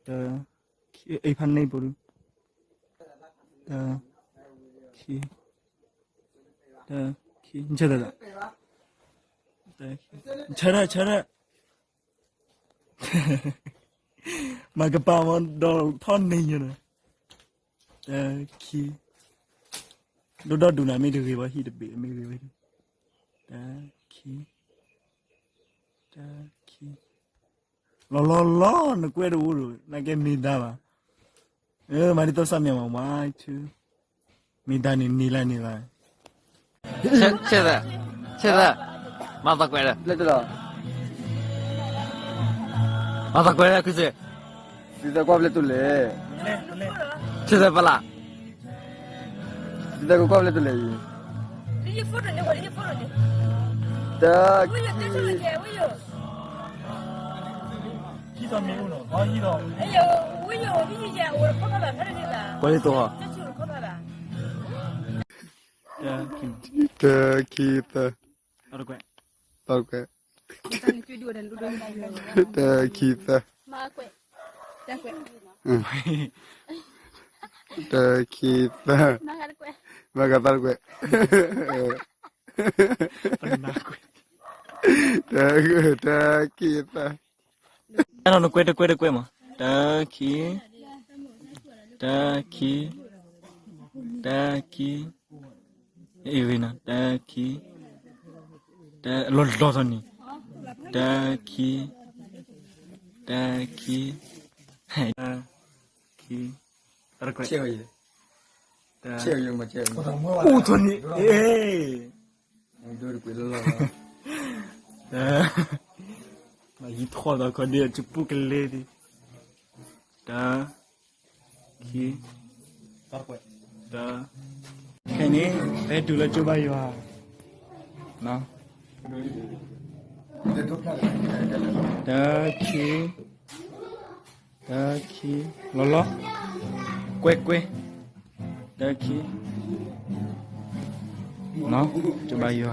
တၢ်ခံ, အ့ဖးန့ၣ်ပူၤဒု, တၢ်ခံ, တၢ်ခံ, ဆဲးသး, ဆဲးဒၣ်, ဆဲးဒၣ်, မၤကပၤမၤဒီးထီၣ်န့ၢ်ယၤန့ၣ်, တၢ်ခံ, ဒိၣ်ဒီဒူၣ်န့ၣ် မ့ၢ်တဂ့ၤဘၣ် ဟံၣ်တဘ့ၣ် မ့ၢ်ဂ့ၤဝဲ, တၢ်ခံ, တၢ်ခံ လီၤလီၤလီၤ နကွဲးတအိၣ်ဒီး နကဲမ့ၢ်ဒါဘၣ်, မၤဒ်သိးစးမ့ၢ်မၤဝါ, မ့ၢ်ဒါန့ၣ်နံၤလၢန့ၣ်ဘၣ်, ဆဲးသး, ဆဲးသး, မၤသးကွဲးဒီး, မၤသးကွဲးဒီး ခုစ့ၢ်, စံးသးကွၢ်ဖျဲၣ်တူၢ်လဲၣ်, ဆဲးသးပလၢ် ဒ်သိးကကွၢ်ဖျဲၣ်တူၢ်လဲၣ်အံၤ, တၢ်ခံ, ကွၢ်လံတိၢ်, တၢ်ခံသၢ, တၢ်ခံသၢ, တၢ်ခံသၢ, မၤကသးတကွဲး, တၢ်ခံသၢ, တၢ်နကွဲးတကွဲးတကွဲးမး, တၢ်ခံ, တၢ်ခံ, တၢ်ခံ, အ့ၣ်ဂ့ၤနီၤ, တၢ်ခံ, တၢ်လီၤလီၤထီၣ်န့ၣ်, တၢ်ခံ, တၢ်ခံ, တၢ်ခံ, တၢ်တကွဲး, အိၣ်ထီၣ်န့ၣ်, တၢ်, ယံၤထီၣ်ဒီးခီဒ့ၣ် ကပူၤကလဲဒံး, တၢ်, ခံ, တၢ်, ခဲန့ၣ် ဖဲတုၤလၢကၠိဘါယွၤ, တၢ်ခံ, တၢ်ခံ, လီၤလီၤ, ကွဲကွဲ, တၢ်ခံ, ကၠိဘါယွၤ